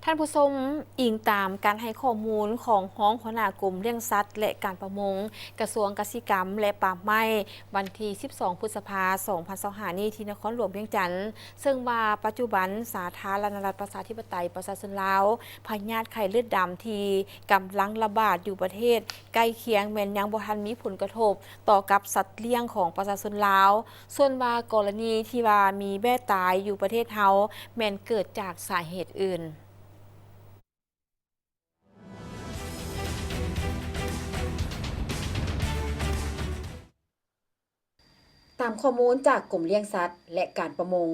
ທ່ານຜູ້ຊົມ, ອີງຕາມການໃຫ້ຂໍ້ມູນຂອງຮອງຫົວໜ້າກົມລ້ຽງສັດ ແລະ ການປະມົງ ກະຊວງກະສິກຳ ແລະ ປ່າໄມ້ ວັນທີສິບສອງ ພຶດສະພາ ສອງພັນຊາວຫ້າ ນີ້ ທີ່ນະຄອນຫຼວງວຽງຈັນ, ເຊິ່ງວ່າປັດຈຸບັນສາທາລະນະລັດປະຊາທິປະໄຕປະຊາຊົນລາວ ພະຍາດໄຂ້ເລືອດດຳທີ່ກຳລັງລະບາດຢູ່ປະເທດໃກ້ຄຽງ ແມ່ນຍັງບໍ່ທັນມີຜົນກະທົບຕໍ່ກັບສັດລ້ຽງຂອງປະຊາຊົນລາວ. ສ່ວນວ່າກໍລະນີທີ່ວ່າມີແບ້ຕາຍຢູ່ປະເທດເຮົາ ແມ່ນເກີດຈາກສາເຫດອື່ນ. ຕາມຂໍ້ມູນຈາກກົມລ້ຽງສັດ ແລະ ການປະມົງ,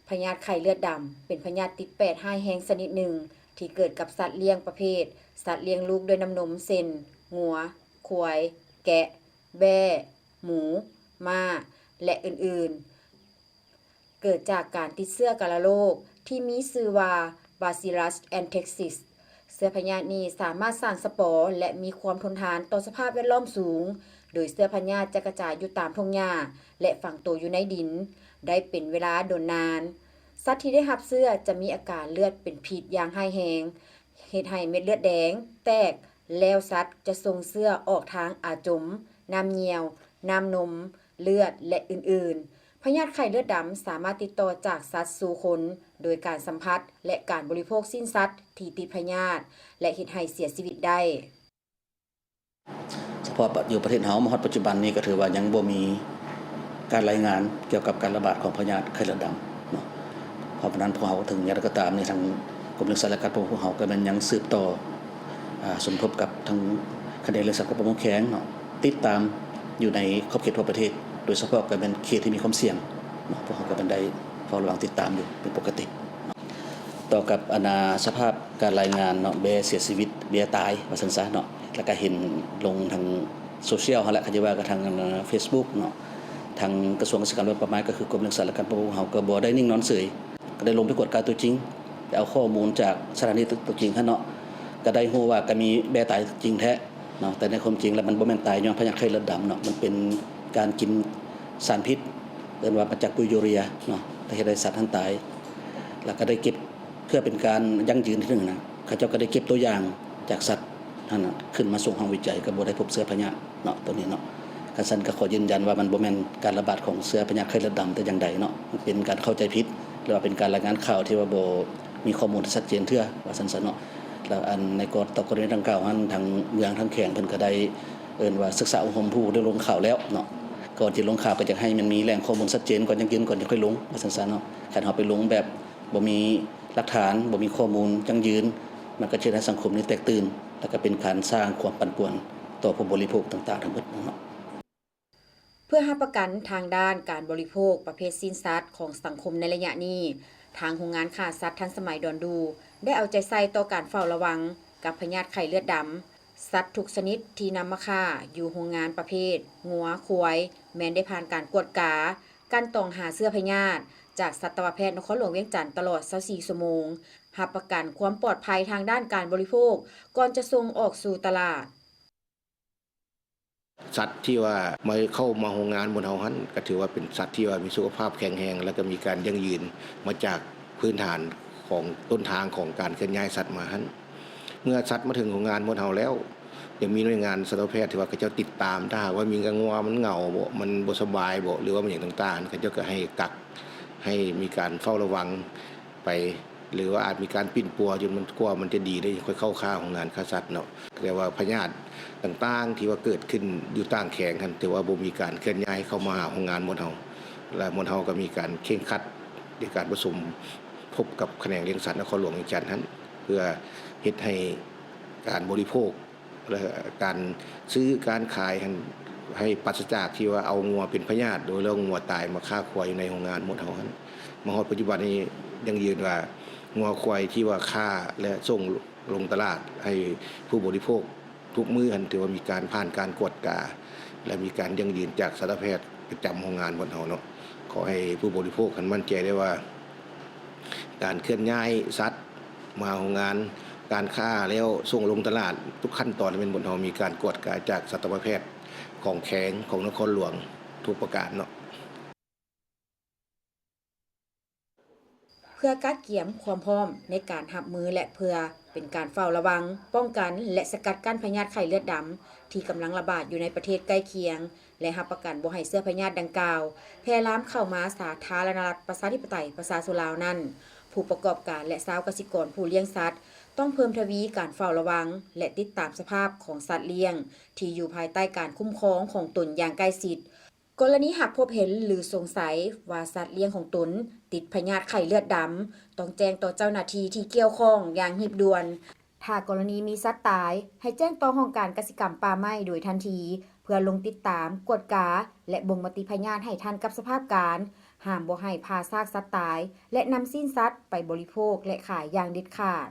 ພະຍາດໄຂ້ເລືອດດຳເປັນພະຍາດຕິດແປດຮ້າຍແຮງຊະນິດໜຶ່ງ ທີ່ເກີດກັບສັດລ້ຽງປະເພດສັດລ້ຽງລູກດ້ວຍນ້ຳນົມ ເຊັ່ນ ງົວ, ຄວາຍ, ແກະ, ແບ້, ໝູ, ມ້າ ແລະ ອື່ນໆ. ເກີດຈາກການຕິດເຊື້ອກາລະໂລກທີ່ມີຊື່ວ່າ Bacillus anthracis. ເຊື້ອພະຍາດນີ້ສາມາດສ້າງສະປໍ ແລະ ມີຄວາມທົນທານຕໍ່ສະພາບແວດລ້ອມສູງ, ໂດຍເຊື້ອພະຍາດຈະກະຈາຍຢູ່ຕາມທົ່ງຫຍ້າ ແລະ ຝັງໂຕຢູ່ໃນດິນ, ໄດ້ເປັນເວລາດົນນານ. ສັດທີ່ໄດ້ຮັບເຊື້ອຈະມີອາການເລືອດເປັນພິດຢ່າງຮ້າຍແຮງ, ເຮັດໃຫ້ເມັດເລືອດແດງແຕກ, ແລ້ວສັດຈະສົ່ງເຊື້ອອອກທາງອາຈົມ, ນ້ຳຍ່ຽວ, ນ້ຳນົມ, ເລືອດ ແລະ ອື່ນໆ. ພະຍາດໄຂ້ເລືອດດຳສາມາດຕິດຕໍ່ຈາກສັດສູ່ຄົນ ໂດຍການສຳຜັດ ແລະ ການບໍລິໂພກຊີ້ນສັດທີ່ຕິດພະຍາດ ແລະ ເຮັດໃຫ້ເສຍຊີວິດໄດ້. ສະເພາະຢູ່ປະເທດເຮົາມາຮອດປັດຈຸບັນນີ້ ກໍຖືວ່າຍັງບໍ່ມີການລາຍງານກ່ຽວກັບການລະບາດຂອງພະຍາດໄຂ້ເລືອດດຳເນາະ. ເພາະສະນັ້ນ ພວກເຮົາເຖິງຢ່າງໃດກໍຕາມນີ້ ທາງກົມລ້ຽງສັດ ແລະ ການປະມົງຂອງເຮົາກໍແມ່ນຍັງສືບຕໍ່ ອ່າ ສົມທົບກັບທາງຂະແໜງລ້ຽງສັດ ການປະມົງແຂວງເນາະ ຕິດຕາມຢູ່ໃນຂອບເຂດທົ່ວປະເທດ, ໂດຍສະເພາະກໍແມ່ນເຂດທີ່ມີຄວາມສ່ຽງເນາະ ພວກເຮົາກໍແມ່ນໄດ້ເຝົ້າລະວັງຕິດຕາມຢູ່ເປັນປົກກະຕິ. ຕໍ່ກັບອັນນ່າ ສະພາບການລາຍງານເນາະ ແບ້ເສຍຊີວິດ ແບ້ຕາຍວ່າຊັ້ນຊະເນາະ ແລ້ວກະເຫັນລົງທາງໂຊຊຽວຫັ້ນແຫຼະ ຄັນຊິວ່າກໍທາງອັນນ່າ ເຟສບຸກເນາະ ທາງກະຊວງກະສິກຳ ແລະ ປ່າໄມ້ ກໍຄືກົມລ້ຽງສັດ ແລະ ການປະມົງເຮົາກໍບໍ່ໄດ້ນິ່ງນອນເສີຍ ກໍໄດ້ລົງໄປກວດກາຕົວຈິງ ໄປເອົາຂໍ້ມູນຈາກສະຖານີຕົວຈິງຫັ້ນເນາະ ກໍໄດ້ຮູ້ວ່າກໍມີແບ້ຕາຍຈິງແທ້ເນາະ ແຕ່ໃນຄວາມຈິງແລ້ວມັນບໍ່ແມ່ນຕາຍຍ້ອນພະຍາດໄຂ້ເລືອດດຳເນາະ ມັນເປັນການກິນສານພິດ ເອີ້ນວ່າມາຈາກປຸຍຢູເຣຍເນາະ ແລ້ວເຮັດໃຫ້ສັດຫັ້ນຕາຍ ແລ້ວກໍໄດ້ເກັບ ເພື່ອເປັນການຢັ້ງຢືນທີ່ໜຶ່ງນະ ເຂົາເຈົ້າກໍໄດ້ເກັບຕົວຢ່າງຈາກສັດຫັ້ນນະ ຂຶ້ນມາສົ່ງຫ້ອງວິໄຈ ກໍບໍ່ໄດ້ພົບເຊື້ອພະຍາດເນາະ ໂຕນີ້ເນາະ. ຄັນຊັ້ນກໍຂໍຢືນຢັນວ່າມັນບໍ່ແມ່ນການລະບາດຂອງເຊື້ອພະຍາດໄຂ້ເລືອດດຳແຕ່ຢ່າງໃດເນາະ ມັນເປັນການເຂົ້າໃຈຜິດ ຫຼືວ່າເປັນການລາຍງານຂ່າວທີ່ວ່າບໍ່ມີຂໍ້ມູນທີ່ຊັດເຈນເທື່ອ ວ່າຊັ້ນຊະເນາະ. ແລ້ວອັນໃນກໍ ຕໍ່ກໍລະນີດັ່ງກ່າວຫັ້ນ ທາງເມືອງທາງແຂວງເພິ່ນກໍໄດ້ ເອີ້ນວ່າສຶກສາອົບຮົມຜູ້ທີ່ລົງຂ່າວແລ້ວເນາະ ກ່ອນທີ່ລົງຂ່າວກໍຢາກໃຫ້ມັນມີແຫຼ່ງຂໍ້ມູນຊັດເຈນກ່ອນ ຢັ້ງຢືນກ່ອນ ຈັ່ງຄ່ອຍລົງ ວ່າຊັ້ນຊະເນາະ. ຄັນເຮົາໄປລົງແບບ ບໍ່ມີຫຼັກຖານ ບໍ່ມີຂໍ້ມູນຢັ້ງຢືນ ມັນກໍຈະເຮັດໃຫ້ສັງຄົມນີ້ແຕກຕື່ນ ແລ້ວກໍເປັນການສ້າງຄວາມປັ່ນປ່ວນຕໍ່ຜູ້ບໍລິໂພກຕ່າງໆທັງໝົດເນາະ. ເພື່ອຮັບປະກັນທາງດ້ານການບໍລິໂພກປະເພດຊີ້ນສັດຂອງສັງຄົມໃນໄລຍະນີ້, ທາງໂຮງງານຂ້າສັດທັນສະໄໝດອນດູ ໄດ້ເອົາໃຈໃສ່ຕໍ່ການເຝົ້າລະວັງກັບພະຍາດໄຂ້ເລືອດດຳ. ສັດທຸກຊະນິດທີ່ນຳມາຂ້າຢູ່ໂຮງງານປະເພດງົວ, ຄວາຍ ແມ່ນໄດ້ຜ່ານການກວດກາ, ກັ່ນຕອງຫາເຊື້ອພະຍາດຈາກສັດຕະວະແພດນະຄອນຫຼວງວຽງຈັນຕະຫຼອດຊາວສີ່ຊົ່ວໂມງ, ຮັບປະກັນຄວາມປອດໄພທາງດ້ານການບໍລິໂພກ ກ່ອນຈະສົ່ງອອກສູ່ຕະຫຼາດ. ສັດທີ່ວ່າມາ ເຂົ້າມາໂຮງງານໝົດເຮົາຫັ້ນ ກໍຖືວ່າເປັນສັດທີ່ວ່າມີສຸຂະພາບແຂງແຮງ ແລ້ວກໍມີການຢັ້ງຢືນມາຈາກພື້ນຖານຂອງຕົ້ນທາງຂອງການເຄື່ອນຍ້າຍສັດມາຫັ້ນ. ເມື່ອສັດມາເຖິງໂຮງງານໝົດເຮົາແລ້ວ ຍັງມີໜ່ວຍງານສັດຕະວະແພດທີ່ວ່າເຂົາເຈົ້າຕິດຕາມ ຖ້າຫາກວ່າມີງົວມັນເຫງົາບໍ ມັນບໍ່ສະບາຍບໍ ຫຼືວ່າມັນຫຍັງຕ່າງໆ ເຂົາເຈົ້າກໍໃຫ້ກັກ ໃຫ້ມີການເຝົ້າລະວັງໄປ ຫຼືວ່າອາດມີການປິ່ນປົວຈົນມັນ ກວ່າມັນຈະດີ ແລ້ວຈັ່ງຄ່ອຍເຂົ້າຂ້າໂຮງງານຂ້າສັດເນາະ. ແຕ່ວ່າພະຍາດຕ່າງໆທີ່ວ່າເກີດຂຶ້ນຢູ່ຕ່າງແຂວງຫັ້ນ ຖືວ່າບໍ່ມີການເຄື່ອນຍ້າຍເຂົ້າມາຫາໂຮງງານໝົດເຮົາ ແລະ ໝົດເຮົາກໍມີການເຄັ່ງຄັດ ໃນການປະຊຸມພົບກັບຂະແໜງລ້ຽງສັດນະຄອນຫຼວງວຽງຈັນຫັ້ນ ເພື່ອເຮັດໃຫ້ການບໍລິໂພກ ແລະ ການຊື້ການຂາຍຫັ້ນ ໃຫ້ປາສະຈາກທີ່ວ່າເອົາງົວເປັນພະຍາດ ໂດຍແລ້ວງົວຕາຍມາຂ້າຄວາຍຢູ່ໃນໂຮງງານໝົດເຮົາຫັ້ນ. ມາຮອດປັດຈຸບັນນີ້ ຢັ້ງຢືນວ່າງົວຄວາຍທີ່ວ່າຂ້າ ແລະ ສົ່ງລົງຕະຫຼາດໃຫ້ຜູ້ບໍລິໂພກທຸກມື້ຫັ້ນ ຖືວ່າມີການຜ່ານການກວດກາ ແລະ ມີການຢັ້ງຢືນຈາກສັດຕະແພດປະຈຳໂຮງງານໝົດເຮົາເນາະ. ຂໍໃຫ້ຜູ້ບໍລິໂພກຫັ້ນໝັ້ນໃຈໄດ້ວ່າ ການເຄື່ອນຍ້າຍສັດມາໂຮງງານການຄ້າ ແລ້ວສົ່ງລົງຕະຫຼາດ ທຸກຂັ້ນຕອນແມ່ນໝົດເຮົາມີການກວດກາຈາກສັດຕະວະແພດຂອງແຂວງ ຂອງນະຄອນຫຼວງທຸກປະການເນາະ. ເ ພື່ອກະກຽມຄວາມພ້ອມໃນການຮັບມື ແລະ ເພື່ອເປັນການເຝົ້າລະວັງ, ປ້ອງກັນ ແລະ ສະກັດກັ້ນພະຍາດໄຂ້ເລືອດດຳ ທີ່ກຳລັງລະບາດຢູ່ໃນປະເທດໃກ້ຄຽງ ແລະ ຮັບປະກັນບໍ່ໃຫ້ເຊື້ອພະຍາດດັ່ງກ່າວ ແຜ່ລາມເຂົ້າມາສາທາລະນະລັດ ປະຊາທິປະໄຕ ປະຊາຊົນລາວນັ້ນ, ຜູ້ປະກອບການ ແລະ ຊາວກະສິກອນຜູ້ລ້ຽງສັດ ຕ້ອງເພີ່ມທະວີການເຝົ້າລະວັງ ແລະ ຕິດຕາມສະພາບຂອງສັດລ້ຽງ ທີ່ຢູ່ພາຍໃຕ້ການຄຸ້ມຄອງຂອງຕົນຢ່າງໃກ້ຊິດ. ກໍລະນີຫາກພົບເຫັນ ຫຼື ສົງໄສວ່າສັດລ້ຽງຂອງຕົນຕິດພະຍາດໄຂ້ເລືອດດຳ, ຕ້ອງແຈ້ງຕໍ່ເຈົ້າໜ້າທີ່ທີ່ກ່ຽວຂ້ອງຢ່າງຮີບດ່ວນ. ຖ້າກໍລະນີມີສັດຕາຍ, ໃຫ້ແຈ້ງຕໍ່ຫ້ອງການກະສິກຳປ່າໄມ້ໂດຍທັນທີ ເພື່ອລົງຕິດຕາມ, ກວດກາ ແລະ ບົ່ງມະຕິພະຍາດໃຫ້ທັນກັບສະພາບການ. ຫ້າມບໍ່ໃຫ້ຜ່າຊາກສັດຕາຍ ແລະ ນຳຊີ້ນສັດໄປບໍລິໂພກ ແລະ ຂາຍຢ່າງເດັດຂາດ.